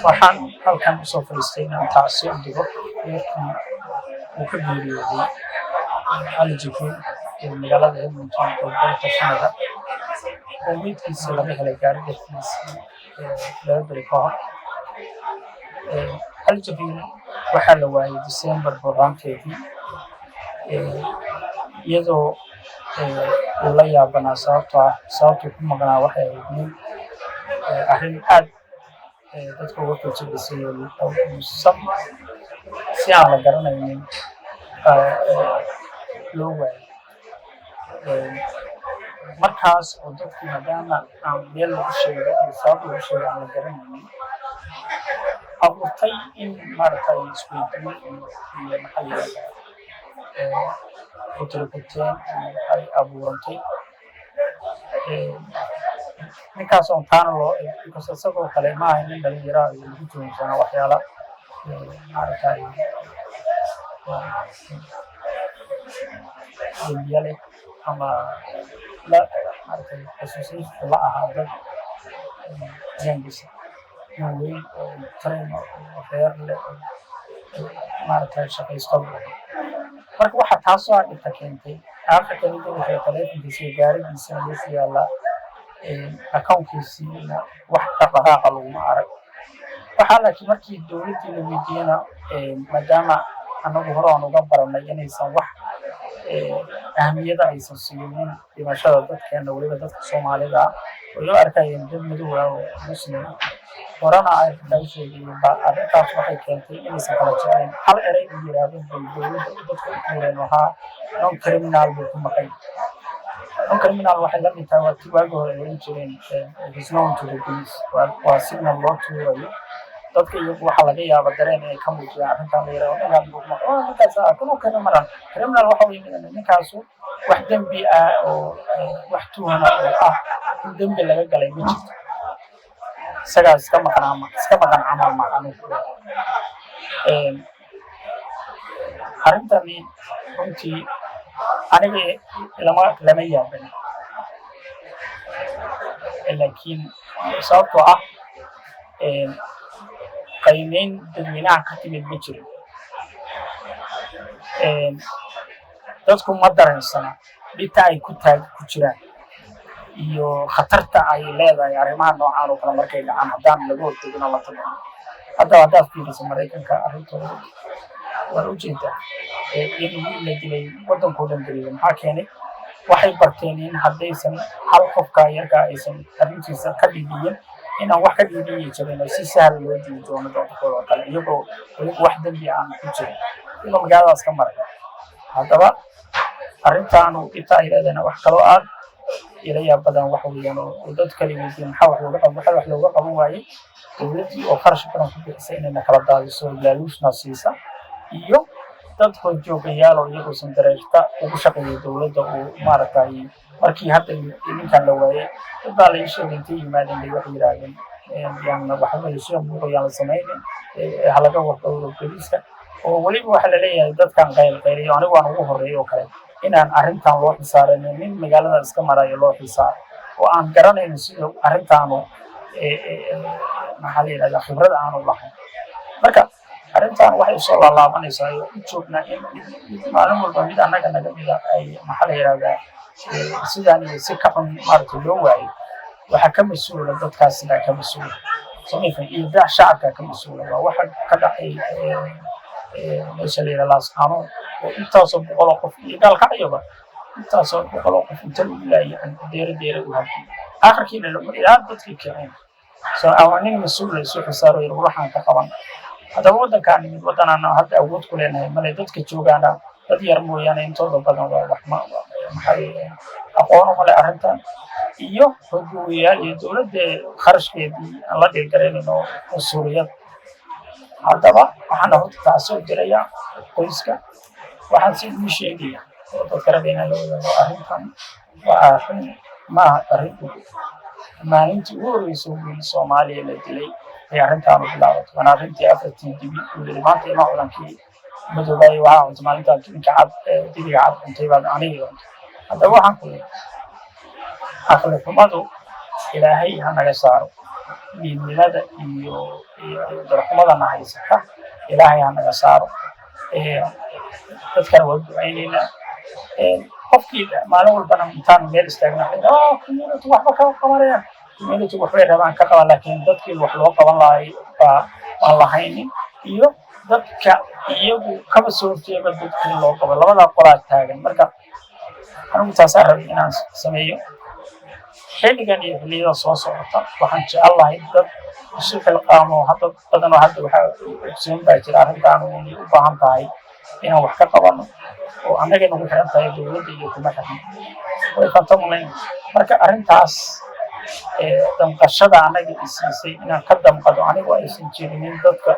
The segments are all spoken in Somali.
Waxaan halkan usoo fadhiistay inaan tacsi u digo reerkii uu ka geeriyooday Cali Jibriil ee magaalada Edmonton oo dalka Canada, oo meydkiisa laga helay gaari dhexdiisii 2 beri ka hor. Cali Jibriil waxaa la waayay December horaanteedii, iyadoo uu la yaabanaa sababtoo ah sababtuu ku maqnaa waxay ahayd nin arrin aad dadka uga fajabisay oo si aan la garanaynin loo waayay. Markaas oo dadkii, maadaama aan meel lagu sheego iyo sabab lagu sheego aan la garanaynin, abuurtay in maaragtay isweydiin iyo maxaa la yidhahdaa, kutirikuteen ay abuurantay. Ninkaas oon taana loo, because isagoo kale ma ahay nin dhalinyaro ah iyo lagu tuhunsanaa waxyaala maaragtay dembiya leh ama la maaragtay association la ahaa dad gangs-a. Nin weyn oo muxtarim ah oo reer leh oo maaragtay shaqaysto buu ahaa. Marka waxa taasoo ah dhibta keentay aakhirka ninka wuxuu taleefankiisa iyo gaarigiisana meesha yaallaa, account-kiisiina wax dhaqdhaqaaqa laguma arag. Waxaa laakiin markii dowladdii la weydiiyena, maadaama annagu hore aan uga baranay inaysan wax ahamiyada aysan siinin dhimashada dadkeena, weliba dadka Soomaalida ah oo loo arkayeen dad madow ah oo Muslim ah, horena arrintaa u sheegayeen ba, arrintaas waxay keentay inaysan kala jeclayn. Hal eray u yidhaahdeen bay dowladda dadka u tuureen, ahaa "non criminal buu ku maqan." Non criminal waxay la mid tahay waa tii waagi hore ay oran jireen "He's known to the police". Waa signal loo tuurayo dadka. Iyagu waxaa laga yaaba dareen inay ka muujiyaan arrintan, la yidhahdo ninkaan buu ku maqan, ninkaas kanu criminal. Criminal waxa weeye ninkaasu wax dembi ah oo wax tuhana oo ah in dembi laga galay ma jirto, isagaa iska maqnaa, iska maqan camal macnuhu. Arrintani runtii aniga lama yaabin, laakiin sababtoo ah qiimeyn dadweynaha ka timid ma jiro. Dadku ma dareensana dhibta ay ku taag ku jiraan iyo khatarta ay leedahay arrimaha noocaan oo kale markay dhacaan haddaan laga hortegin oo la tabicin. Haddaba haddaad fiiriso Maraykanka arrintooda, waan ujeedaa in wiil la dilay waddankoo dhan geliyo. Maxaa keenay? Waxay barteen in haddaysan hal qofka yarka aysan arrintiisa ka dhiibiyin, inaan wax ka dhiibiyi jirin oo si sahal loo dili doono dadkooda oo kale, iyagoo iyagu wax dembi aan ku jirin, iyagoo magaaladaas ka maray. Haddaba arrintaanu dhibta ay leedahayna, wax kaloo aad ila yaab badan waxa weeyaan oo dad kale weydiin maxaa wax looga qaban, waxa wax looga qaban waayey dowladdii oo kharash badan ku bixisay inayna kala daadiso, laaluushna siisa, iyo dad horjoogayaal oo iyaguusan dareerta ugu shaqeeyay dowladda uu maaragtay. Markii hadda ninkan la waayey, dad baa la ii sheegay intay yimaadeen bay waxay yidhaahdeen yaan waxba lasoo buuqo, yaan la samaynin, halaga wardhowro booliiska. Oo weliba waxaa laleeyahay dadkan qayl qayliyo, anigu aan ugu horreeyo oo kale, inaan arrintan loo xisaaranin, nin magaalada iska marayo loo xisaaro oo aan garanayn sida arrintaanu, maxaa la yidhahdaa, khibrada aanu lahayn. Marka arrintan waxay usoo laalaabanaysaa oo u joognaa in maalin walba mid annaga naga mida ay, maxaa la yidhahdaa, sidaan iyo si ka xun maaragtay loo waayo. Waxaa ka mas-uula dadkaas, sidaa ka mas-uula samaykan iyo da shacabka ka mas-uula. Waa waxa ka dhacay meesha la yidhaha Laascaanood oo intaasoo boqoloo qof, iyo Gaalkacyoba intaasoo boqoloo qof inta lagu laayay deere deere u habtay, aakhirkiina ilaa dadkii kiceen so ama nin mas-uula isu xisaaro yiri waxaan ka qaban. Haddaba waddankaan nimid, waddanaan hadda awood ku leenahay male. Dadka joogaana dad yar mooyaane intooda badan waa wax ma maxay aqoon uma leh arrintan, iyo horjoogayaal iyo dowladda kharashkeedii aan la dhiirgaraynayno mas-uuliyad. Haddaba waxaana horta taasoo diraya qoyska. Waxaan si ii sheegaya oo dadka raba inaan la wadaago, arrintan waa arrin maaha arrin ugu maalintii ugu horreysay wiil Soomaaliya la dilay ay arrintaanu bilaabatay. Waana arrintii afartii dibi uu yidhi maanta ima cunankii madoobay, waxaa cuntay maalintaa ninka cad, dibiga cad cuntay baad aniga cuntay. Haddaba waxaan ku leeyahay aqli xumadu Ilaahay ha naga saaro. Liidnimada iyo darxumadana haysata Ilaahay ha naga saaro. Dadkana waa ducaynaynaa. Qofkii maalin walbana intaan meel istaagna, "Oh, community waxba kama qabanayaan." Community waxbay rabaan ka qaban, laakiin dadkii wax loo qaban lahay baa aan lahaynin, iyo dadka iyagu kaba soo horjeeda dadkii loo qabo, labadaa qolaa taagan. Marka anigu taasaa rabay inaan sameeyo xilligan iyo xilliyada soo socota. Waxaan jecel lahay dad isu xilqaamo. Hadda badanoo hadda waxaa ogsoon baa jira arrintaanu inay u baahan tahay inaan wax ka qabano oo annaga nagu xiran tahay, dowladda iyo kuma xirno way fantamulayn. Marka arrintaas damqashada annaga isiisay inaan ka damqado, anigu aysan jirinin dadka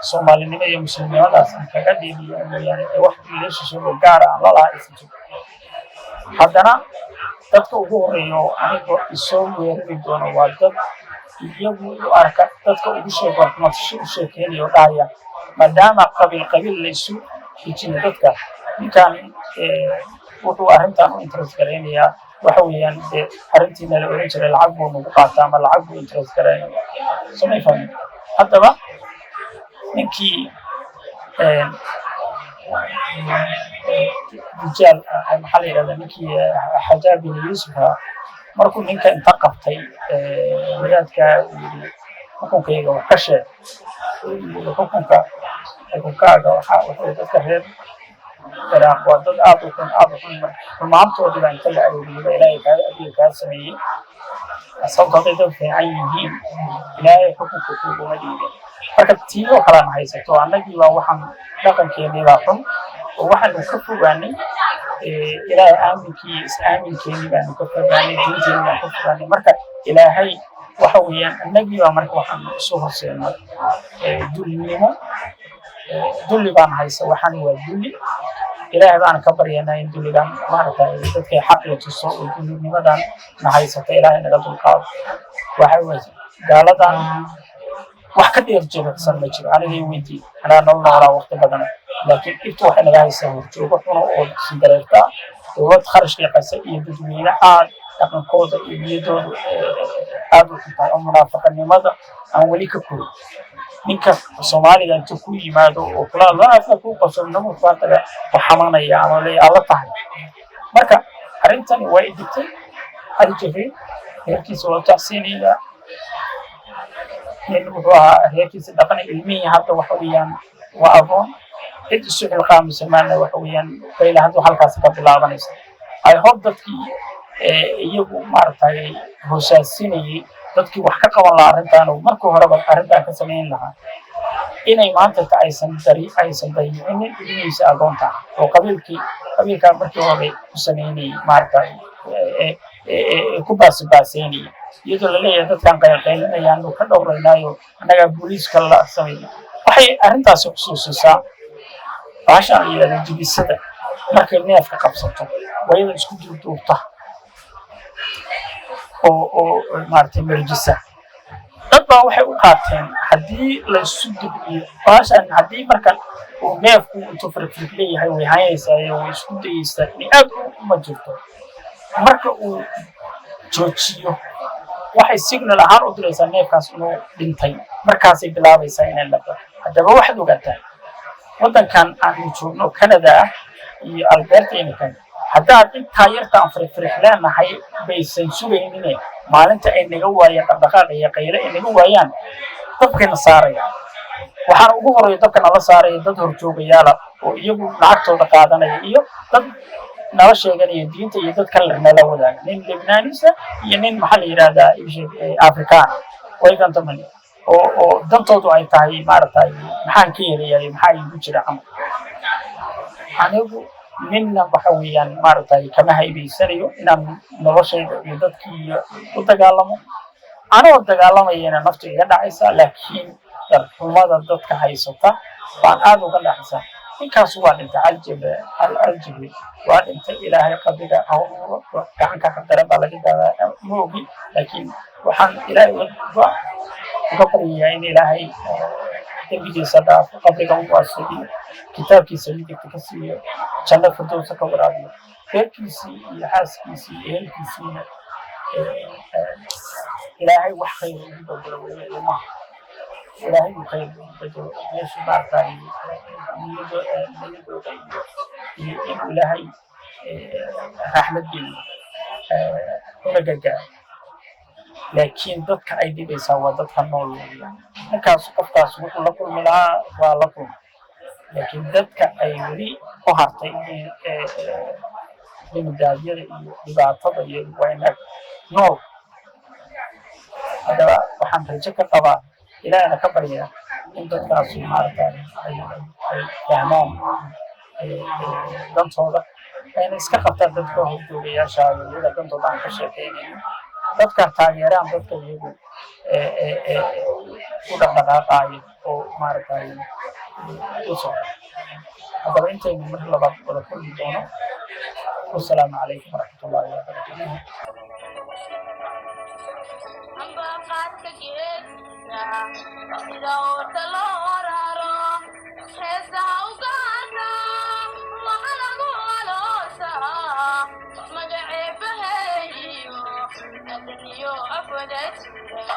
Soomaalinimo iyo Muslimnimadaas aan kaga dhiibiyo mooyaane ee wax relationship oo gaara aan la lahaa aysan jirin, haddana dadka ugu horeeya oo aniga isoo weerari doono waa dad iyagu u arka dadka ugu sheego u sheekeynaya oo dhahaya, maadaama qabiil qabiil la isu xijino dadka, ninkan wuxuu arrintan u interest garaynayaa waxa weeyaan dee arrintiina la oran jiray lacag buu nagu qaataa ama lacag buu interest garaynaya. Soo may fahmin? Haddaba ninkii Rijaal, maxaa la yidhahdaa, ninkii Xajaaj bin Yuusuf markuu ninka inta qabtay wadaadka uu yidhi, "Xukunkayga wax ka sheeg," uu yidhi, Xukunkaaga waxa wuxuu dadka reer Ciraaq waa dad aad u xun, aad u xun. Marka xumaantoodii baa inta la arooriyey baa Ilaahay kaa adiga kaa sameeyey, sababto hadday dad fiican yihiin Ilaahay xukunka kuguma dhiibin." Marka tii oo kalean haysato, annagii baa waxaan dhaqankeenii baa xun oo waxaanu ka fogaanay Ilaahay aaminkii, is-aaminkeennii baanu ka fogaanay, diinteenii baan ka fogaanay. Marka Ilaahay waxa weeyaan annagii baa marka waxaan isu horseennay dullinimo. Dulli baan haysa, waxaan waa dulli. Ilaahay baan ka baryanaa in dulligan maaragtay dadkay xaqii tuso oo dullinimadan na haysata Ilaahay naga dulqaado. Waxa weye gaaladan wax ka dheer jilicsan ma jiro. Anigay weydii, anaa nolol noolaa waqti badan, laakiin dhibtu waxay naga haysaa horjoogo xuno oo sindareerta, dowlad kharash liqasa, iyo dadweyne aad dhaqankooda iyo niyaddoodu aad u xun tahay oo munaafaqanimada aan weli ka korin. Ninka Soomaaliga intuu ku yimaado oo kula afka ku qabso namufaataga ku xamanaya ama leeya alla tahay. Marka arrintani waa i dhibtay. Cali Jibriil reerkiisa waa tacsiinaya. Nin wuxuu ahaa reerkiisa dhaqan, ilmihii hadda waxa weeyaan waa agoon. Cid isu xilqaamaysa maana, waxa weeyaan bayla hadda halkaas ka bilaabanaysa. I hope dadkii iyagu maaragtay hoosaasinayay dadkii wax ka qaban lahaa arrintan oo markii horeba arrintan ka samayn lahaa inay maanta ta aysan dari aysan dayicinin ilmihiisa agoonta ah oo qabiilkii qabiilkaa markii hore ku samaynayay, maaragtay, ku baasibaaseynayay, iyadoo laleeyahay dadkan qaylqaylinayaanu ka dhowraynaayo, annagaa booliiska la samayna. Waxay arrintaasi xusuusisaa bahashaan la yidhahdo jibisada. Markay neefka qabsato, wayada isku duurduurta oo maaragtay merjisa. Dad baa waxay u qaateen haddii la isu dibciyo bahashan, haddii marka uu neefku intuu firfirk leeyahay, way haynaysaa iyo way isku dayeysaa inay aad uma jirto. Marka uu joojiyo, waxay signal ahaan u diraysaa neefkaas inuu dhintay. Markaasay bilaabaysaa inay dhaqo. Haddaba waxaad ogaataa waddankan aanu joogno, Canada ah iyo Alberta imikan, haddaad intaa yarta aan firfirix leenahay baysan sugaynine, maalinta ay naga waayaan dhaqdhaqaaq iyo qayle ay naga waayaan, dabkayna saaraya. Waxaana ugu horeeya dabka nala saaraya dad horjoogayaala oo iyagu lacagtooda qaadanaya, iyo dad nala sheeganaya diinta, iyo dad kale nala wadaaga, nin Lebnaanisa iyo nin, maxaa la yidhahdaa, Afrikaan waygantamani oo dantoodu ay tahay maaragtay maxaan ka helayaa iyo maxaa iigu jira camal. Anigu ninna waxa weeyaan maaragtay kama haybaysanayo inaan noloshayda iyo dadkii u dagaalamo. Anoo dagaalamayana naftu iga dhacaysa, laakiin darxumada dadka haysata baan aad uga dhacaysa. Ninkaas waa dhintay, Cali Jibriil waa dhintay. Ilaahay qabriga ha u nuuro. Gacanka xaqdaran baa laga gaadaa, ma ogi, laakiin waxaan Ilaahay uga baryayaa in Ilaahay dembigiisa dhaafo, qabriga u waasixiyo, kitaabkiisa midigta ka siiyo, janno firdowsa ka waraabiyo. Reerkiisii iyo xaaskiisii iyo ehelkiisiina Ilaahay wax khayr ugu bedelo, weliba ilmaha Ilaahay uu khayr ugu bedelo meesha maaragtay niyadooda iyo inuu Ilaahay raxmad geliyo una gargaaro. Laakiin dadka ay dhibaysaa waa dadka nool weeyaan. Ninkaas, qofkaas wuxuu la kulmi lahaa waa la kulmay, laakiin dadka ay weli ku hartay dimidaadyada iyo dhibaatada iyo waa inaag nool. Haddaba waxaan rajo ka qabaa, Ilaahna ka baryaa, in dadkaas maaragtay ay fahmaan dantooda, ayna iska qabtaan dadka horjoogayaasha iyo iyaga dantooda aan ka sheekeynaynin, dadka taageeraan dadka iyagu u dhaqdhaqaaqaayo oo maaragtay u socda. Haddaba intaynu mar labaad wada kulmi doono, wasalaamu calaykum waraxmatullaahi wabarakaatuh. Ambaqaadka geedka sida oorta loo raro, heesaha u gaarka waxa lagu aloosaa magaceebaheeyo adaniyo afwada jira.